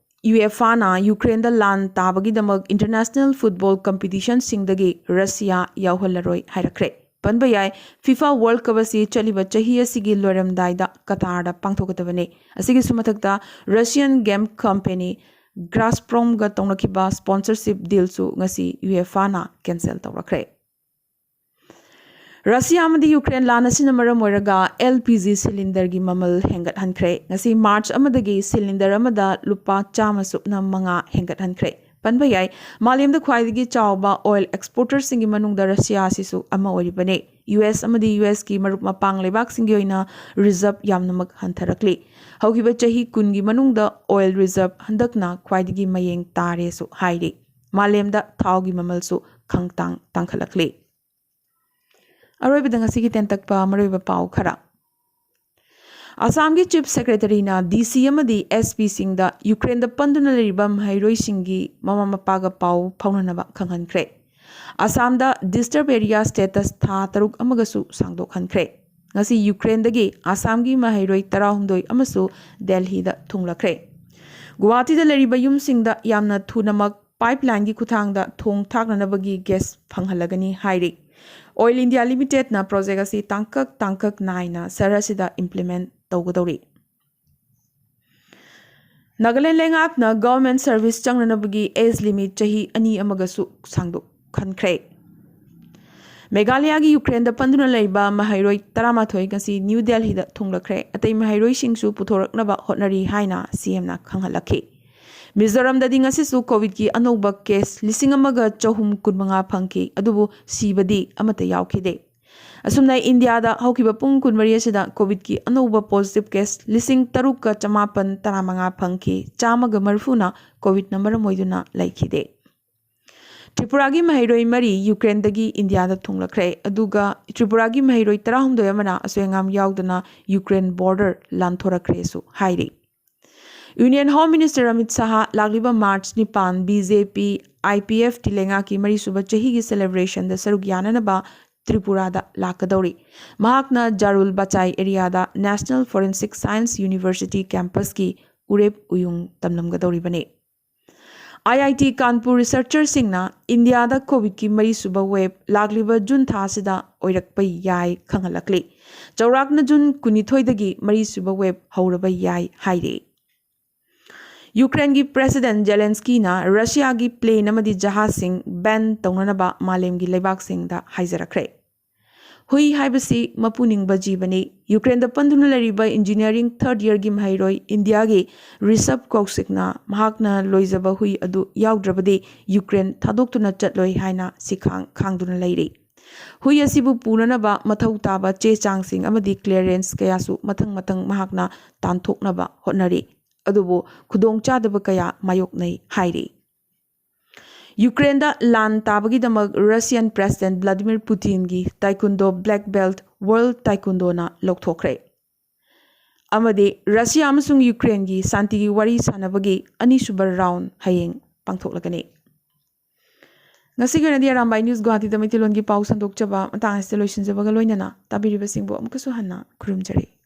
ꯌꯨꯑꯦꯐꯥꯅ ꯌꯨꯀ꯭ꯔꯦꯟꯗ ꯂꯥꯟ ꯇꯥꯕꯒꯤꯗꯃꯛ ꯏꯟꯇꯔꯅꯦꯁꯅꯦꯜ ꯐꯨꯠꯕꯣꯜ ꯀꯝꯄꯤꯇꯤꯁꯟꯁꯤꯡꯗꯒꯤ ꯔꯁꯤꯌꯥ ꯌꯥꯎꯍꯜꯂꯔꯣꯏ ꯍꯥꯏꯔꯛꯈ꯭ꯔꯦ꯫ ꯄꯟꯕ ꯌꯥꯏ, ꯐꯤꯐꯥ ꯋꯥꯔꯜ ꯀꯞ ꯑꯁꯤ ꯆꯠꯂꯤꯕ ꯆꯍꯤ ꯑꯁꯤꯒꯤ ꯂꯣꯏꯔꯝꯗꯥꯏꯗ ꯀꯇꯥꯔꯗ ꯄꯥꯡꯊꯣꯛꯀꯗꯕꯅꯤ꯫ ꯑꯁꯤꯒꯤꯁꯨ ꯃꯊꯛꯇ ꯔꯁꯤꯌꯟ ꯒꯦꯝ ꯀꯝꯄꯦꯅꯤ ꯒ꯭ꯔꯥꯁꯄ꯭ꯔꯣꯝꯒ ꯇꯧꯅꯈꯤꯕ ꯁ꯭ꯄꯣꯟꯁꯔꯁꯤꯞ ꯗꯤꯜꯁꯨ ꯉꯁꯤ ꯌꯨꯑꯦꯐꯥꯅ ꯀꯦꯟꯁꯦꯜ ꯇꯧꯔꯛꯈ꯭ꯔꯦ꯫ ꯔꯁꯤꯌꯥ ꯑꯃꯗꯤ ꯌꯨꯀ꯭ꯔꯦꯟ ꯂꯥꯟ ꯑꯁꯤꯅ ꯃꯔꯝ ꯑꯣꯏꯔꯒ ꯑꯦꯜ ꯄꯤ ꯖꯤ ꯁꯤꯂꯤꯟꯗꯔꯒꯤ ꯃꯃꯜ ꯍꯦꯟꯒꯠꯍꯟꯈ꯭ꯔꯦ꯫ ꯉꯁꯤ ꯃꯥꯔꯆ ꯑꯃꯗꯒꯤ ꯁꯤꯂꯤꯟꯗꯔ ꯑꯃꯗ ꯂꯨꯄꯥ ꯆꯥꯝꯃ ꯁꯨꯞꯅ ꯃꯉꯥ ꯍꯦꯟꯒꯠꯍꯟꯈ꯭ꯔꯦ꯫ ꯄꯟꯕ ꯌꯥꯏ, ꯃꯥꯂꯦꯝꯗ ꯈ꯭ꯋꯥꯏꯗꯒꯤ ꯆꯥꯎꯕ ꯑꯣꯏꯜ ꯑꯦꯛꯁꯄꯣꯔꯇꯔꯁꯤꯡꯒꯤ ꯃꯅꯨꯡꯗ ꯔꯁꯤꯌꯥ ꯑꯁꯤꯁꯨ ꯑꯃ ꯑꯣꯏꯔꯤꯕꯅꯤ꯫ ꯌꯨ ꯑꯦꯁ ꯑꯃꯗꯤ ꯌꯨ ꯑꯦꯁꯀꯤ ꯃꯔꯨꯞ ꯃꯄꯥꯡ ꯂꯩꯕꯥꯛꯁꯤꯡꯒꯤ ꯑꯣꯏꯅ ꯔꯤꯖꯔꯕ ꯌꯥꯝꯅꯃꯛ ꯍꯟꯊꯔꯛꯂꯤ꯫ ꯍꯧꯈꯤꯕ ꯆꯍꯤ ꯀꯨꯟꯒꯤ ꯃꯅꯨꯡꯗ ꯑꯣꯏꯜ ꯔꯤꯖꯔꯕ ꯍꯟꯗꯛꯅ ꯈ꯭ꯋꯥꯏꯗꯒꯤ ꯃꯌꯦꯡ ꯇꯥꯔꯦꯁꯨ ꯍꯥꯏꯔꯤ꯫ ꯃꯥꯂꯦꯝꯗ ꯊꯥꯎꯒꯤ ꯃꯃꯜꯁꯨ ꯈꯪꯇꯥꯡ ꯇꯥꯡꯈꯠꯂꯛꯂꯤ꯫ ꯑꯔꯣꯏꯕꯗ ꯉꯁꯤꯒꯤ ꯇꯦꯟꯇꯛꯄ ꯃꯔꯨꯑꯣꯏꯕ ꯄꯥꯎ ꯈꯔ꯫ ꯑꯁꯥꯝꯒꯤ ꯆꯤꯐ ꯁꯦꯀ꯭ꯔꯦꯇꯔꯤꯅ ꯗꯤ ꯁꯤ ꯑꯃꯗꯤ ꯑꯦꯁ ꯄꯤꯁꯤꯡꯗ ꯌꯨꯀ꯭ꯔꯦꯟꯗ ꯄꯟꯗꯨꯅ ꯂꯩꯔꯤꯕ ꯃꯍꯩꯔꯣꯏꯁꯤꯡꯒꯤ ꯃꯃꯥ ꯃꯄꯥꯒ ꯄꯥꯎ ꯐꯥꯎꯅꯅꯕ ꯈꯪꯍꯟꯈ꯭ꯔꯦ꯫ ꯑꯁꯥꯝꯗ ꯗꯤꯁꯇꯔꯕ ꯑꯦꯔꯤꯌꯥ ꯁ꯭ꯇꯦꯇꯁ ꯊꯥ ꯇꯔꯨꯛ ꯑꯃꯒꯁꯨ ꯁꯥꯡꯗꯣꯛꯍꯟꯈ꯭ꯔꯦ꯫ ꯉꯁꯤ ꯌꯨꯀ꯭ꯔꯦꯟꯗꯒꯤ ꯑꯁꯥꯝꯒꯤ ꯃꯍꯩꯔꯣꯏ ꯇꯔꯥꯍꯨꯝꯗꯣꯏ ꯑꯃꯁꯨ ꯗꯦꯜꯍꯤꯗ ꯊꯨꯡꯂꯈ꯭ꯔꯦ꯫ ꯒꯨꯋꯥꯍꯥꯇꯤꯗ ꯂꯩꯔꯤꯕ ꯌꯨꯝꯁꯤꯡꯗ ꯌꯥꯝꯅ ꯊꯨꯅꯃꯛ ꯄꯥꯏꯞꯂꯥꯏꯟꯒꯤ ꯈꯨꯠꯊꯥꯡꯗ ꯊꯣꯡ ꯊꯥꯛꯅꯅꯕꯒꯤ ꯒ꯭ꯌꯥꯁ ꯐꯪꯍꯜꯂꯒꯅꯤ ꯍꯥꯏꯔꯤ꯫ ꯑꯣꯏꯜ ꯏꯟꯗꯤꯌꯥ ꯂꯤꯃꯤꯇꯦꯗꯅ ꯄ꯭ꯔꯣꯖꯦꯛ ꯑꯁꯤ ꯇꯥꯡꯀꯛ ꯇꯥꯡꯀꯛ ꯅꯥꯏꯅ ꯁꯍꯔ ꯑꯁꯤꯗ ꯏꯝꯄ꯭ꯂꯤꯃꯦꯟꯠ ꯇꯧꯒꯗꯧꯔꯤ꯫ ꯅꯥꯒꯥꯂꯦꯟ ꯂꯩꯉꯥꯛꯅ ꯒꯚꯔꯟꯃꯦꯟꯠ ꯁꯔꯚꯤꯁ ꯆꯪꯅꯅꯕꯒꯤ ꯑꯦꯖ ꯂꯤꯃꯤꯠ ꯆꯍꯤ ꯑꯅꯤ ꯑꯃꯒꯁꯨ ꯁꯥꯡꯗꯣꯛꯍꯟꯈ꯭ꯔꯦ꯫ ꯃꯦꯘꯥꯂꯌꯥꯒꯤ ꯌꯨꯀ꯭ꯔꯦꯟꯗ ꯄꯟꯗꯨꯅ ꯂꯩꯕ ꯃꯍꯩꯔꯣꯏ ꯇꯔꯥꯃꯥꯊꯣꯏ ꯉꯁꯤ ꯅ꯭ꯌꯨ ꯗꯦꯜꯍꯤꯗ ꯊꯨꯡꯂꯈ꯭ꯔꯦ꯫ ꯑꯇꯩ ꯃꯍꯩꯔꯣꯏꯁꯤꯡꯁꯨ ꯄꯨꯊꯣꯔꯛꯅꯕ ꯍꯣꯠꯅꯔꯤ ꯍꯥꯏꯅ ꯁꯤꯑꯦꯝꯅ ꯈꯪꯍꯜꯂꯛꯈꯤ꯫ ꯃꯤꯖꯣꯔꯥꯝꯗꯗꯤ ꯉꯁꯤꯁꯨ ꯀꯣꯚꯤꯗꯀꯤ ꯑꯅꯧꯕ ꯀꯦꯁ ꯂꯤꯁꯤꯡ ꯑꯃꯒ ꯆꯍꯨꯝ ꯀꯨꯟꯃꯉꯥ ꯐꯪꯈꯤ, ꯑꯗꯨꯕꯨ ꯁꯤꯕꯗꯤ ꯑꯃꯠꯇ ꯌꯥꯎꯈꯤꯗꯦ꯫ ꯑꯁꯨꯝꯅ ꯏꯟꯗꯤꯌꯥꯗ ꯍꯧꯈꯤꯕ ꯄꯨꯡ ꯀꯨꯟꯃꯔꯤ ꯑꯁꯤꯗ ꯀꯣꯚꯤꯗꯀꯤ ꯑꯅꯧꯕ ꯄꯣꯖꯤꯇꯤꯚ ꯀꯦꯁ ꯂꯤꯁꯤꯡ ꯇꯔꯨꯛꯀ ꯆꯃꯥꯄꯟ ꯇꯔꯥꯃꯉꯥ ꯐꯪꯈꯤ, ꯆꯥꯝꯃꯒ ꯃꯔꯤꯐꯨꯅ ꯀꯣꯚꯤꯗꯅ ꯃꯔꯝ ꯑꯣꯏꯗꯨꯅ ꯂꯩꯈꯤꯗꯦ꯫ ꯇ꯭ꯔꯤꯄꯨꯔꯥꯒꯤ ꯃꯍꯩꯔꯣꯏ ꯃꯔꯤ ꯌꯨꯀ꯭ꯔꯦꯟꯗꯒꯤ ꯏꯟꯗꯤꯌꯥꯗ ꯊꯨꯡꯂꯈ꯭ꯔꯦ, ꯑꯗꯨꯒ ꯇ꯭ꯔꯤꯄꯨꯔꯥꯒꯤ ꯃꯍꯩꯔꯣꯏ ꯇꯔꯥꯍꯨꯝꯗꯣꯏ ꯑꯃꯅ ꯑꯁꯣꯏ ꯑꯉꯥꯝ ꯌꯥꯎꯗꯅ ꯌꯨꯀ꯭ꯔꯦꯟ ꯕꯣꯔꯗꯔ ꯂꯥꯟꯊꯣꯔꯛꯈ꯭ꯔꯦꯁꯨ ꯍꯥꯏꯔꯤ꯫ Union home minister Amit Shah ꯂꯥꯛꯂꯤꯕ ꯃꯥꯔꯆ ꯅꯤꯄꯥꯟ B J P I P F T ꯂꯩꯉꯥꯛꯀꯤ ꯃꯔꯤꯁꯨꯕ ꯆꯍꯤꯒꯤ ꯁꯦꯂꯦꯕ꯭ꯔꯦꯁꯟꯗ ꯁꯔꯨꯛ ꯌꯥꯅꯅꯕ ꯇ꯭ꯔꯤꯄꯨꯔꯥꯗ ꯂꯥꯛꯀꯗꯧꯔꯤ꯫ ꯃꯍꯥꯛꯅ ꯖꯥꯔꯨꯜ ꯕꯆꯥꯏ ꯑꯦꯔꯤꯌꯥꯗ ꯅꯦꯁꯅꯦꯜ ꯐꯣꯔꯦꯟꯁꯤꯛ ꯁꯥꯏꯟꯁ ꯌꯨꯅꯤꯚꯔꯁꯤꯇꯤ ꯀꯦꯝꯄꯁꯀꯤ ꯎꯔꯦꯞ ꯎꯌꯨꯡ ꯇꯝꯂꯝꯒꯗꯧꯔꯤꯕꯅꯤ꯫ ꯑꯥꯏ ꯑꯥꯏ ꯇꯤ ꯀꯥꯟꯄꯨꯔ ꯔꯤꯁꯔꯆꯔꯁꯤꯡꯅ ꯏꯟꯗꯤꯌꯥꯗ ꯀꯣꯚꯤꯗꯀꯤ ꯃꯔꯤꯁꯨꯕ ꯋꯦꯕ ꯂꯥꯛꯂꯤꯕ ꯖꯨꯟ ꯊꯥ ꯑꯁꯤꯗ ꯑꯣꯏꯔꯛꯄ ꯌꯥꯏ ꯈꯪꯍꯜꯂꯛꯂꯤ꯫ ꯆꯥꯎꯔꯥꯛꯅ ꯖꯨꯟ ꯀꯨꯟꯅꯤꯊꯣꯏꯗꯒꯤ ꯃꯔꯤꯁꯨꯕ ꯋꯦꯕ ꯍꯧꯔꯕ ꯌꯥꯏ ꯍꯥꯏꯔꯤ꯫ ꯌꯨꯀ꯭ꯔꯦꯟꯒꯤ ꯄ꯭ꯔꯦꯁꯤꯗꯦꯟꯠ ꯖꯦꯂꯦꯟꯁꯀꯤꯅ ꯔꯁꯤꯌꯥꯒꯤ ꯄ꯭ꯂꯦꯟ ꯑꯃꯗꯤ ꯖꯍꯥꯖꯁꯤꯡ ꯕꯦꯟ ꯇꯧꯅꯅꯕ ꯃꯥꯂꯦꯝꯒꯤ ꯂꯩꯕꯥꯛꯁꯤꯡꯗ ꯍꯥꯏꯖꯔꯛꯈ꯭ꯔꯦ꯫ ꯍꯨꯏ ꯍꯥꯏꯕꯁꯤ ꯃꯄꯨ ꯅꯤꯡꯕ ꯖꯤꯕꯅꯤ꯫ ꯌꯨꯀ꯭ꯔꯦꯟꯗ ꯄꯟꯗꯨꯅ ꯂꯩꯔꯤꯕ ꯏꯟꯖꯤꯅꯤꯌꯥꯔꯤꯡ ꯊꯥꯔꯗ ꯏꯌꯔꯒꯤ ꯃꯍꯩꯔꯣꯏ ꯏꯟꯗꯤꯌꯥꯒꯤ ꯔꯤꯁꯕ ꯀꯧꯁꯤꯛꯅ ꯃꯍꯥꯛꯅ ꯂꯣꯏꯖꯕ ꯍꯨꯏ ꯑꯗꯨ ꯌꯥꯎꯗ꯭ꯔꯕꯗꯤ ꯌꯨꯀ꯭ꯔꯦꯟ ꯊꯥꯗꯣꯛꯇꯨꯅ ꯆꯠꯂꯣꯏ ꯍꯥꯏꯅ ꯁꯤꯈꯥꯡ ꯈꯥꯡꯗꯨꯅ ꯂꯩꯔꯤ꯫ ꯍꯨꯏ ꯑꯁꯤꯕꯨ ꯄꯨꯅꯅꯕ ꯃꯊꯧ ꯇꯥꯕ ꯆꯦ ꯆꯥꯡꯁꯤꯡ ꯑꯃꯗꯤ ꯀ꯭ꯂꯤꯌꯔꯦꯟꯁ ꯀꯌꯥꯁꯨ ꯃꯊꯪ ꯃꯊꯪ ꯃꯍꯥꯛꯅ ꯇꯥꯟꯊꯣꯛꯅꯕ ꯍꯣꯠꯅꯔꯤ꯫ ꯑꯗꯨꯕꯨ ꯈꯨꯗꯣꯡꯆꯥꯗꯕ ꯀꯌꯥ ꯃꯥꯌꯣꯛꯅꯩ ꯍꯥꯏꯔꯤ꯫ ꯌꯨꯀ꯭ꯔꯦꯟꯗ ꯂꯥꯟ ꯇꯥꯕꯒꯤꯗꯃꯛ ꯔꯁꯤꯌꯟ ꯄ꯭ꯔꯦꯁꯤꯗꯦꯟꯠ ꯚ꯭ꯂꯥꯗꯤꯃꯤꯔ ꯄꯨꯇꯤꯟꯒꯤ ꯇꯥꯏꯀꯨꯟꯗꯣ ꯕ꯭ꯂꯦꯛ ꯕꯦꯜꯠ ꯋꯥꯔꯜꯗ ꯇꯥꯏꯀꯨꯟꯗꯣꯅ ꯂꯧꯊꯣꯛꯈ꯭ꯔꯦ꯫ ꯑꯃꯗꯤ ꯔꯁꯤꯌꯥ ꯑꯃꯁꯨꯡ ꯌꯨꯀ꯭ꯔꯦꯟꯒꯤ ꯁꯥꯟꯇꯤꯒꯤ ꯋꯥꯔꯤ ꯁꯥꯟꯅꯕꯒꯤ ꯑꯅꯤꯁꯨꯕ ꯔꯥꯎꯟ ꯍꯌꯦꯡ ꯄꯥꯡꯊꯣꯛꯂꯒꯅꯤ꯫ ꯉꯁꯤꯒꯤ ꯑꯣꯏꯅꯗꯤ ꯑꯔꯥꯝꯕꯥꯏ ꯅ꯭ꯌꯨꯁ ꯒꯨꯋꯥꯍꯥꯇꯤꯗ ꯃꯩꯇꯩꯂꯣꯟꯒꯤ ꯄꯥꯎ ꯁꯟꯗꯣꯛꯆꯕ ꯃꯇꯥꯡ ꯑꯁꯤꯗ ꯂꯣꯏꯁꯤꯟꯖꯕꯒ ꯂꯣꯏꯅꯅ ꯇꯥꯕꯤꯔꯤꯕꯁꯤꯡꯕꯨ ꯑꯃꯨꯛꯀꯁꯨ ꯍꯟꯅ ꯈꯨꯔꯨꯝꯖꯔꯤ꯫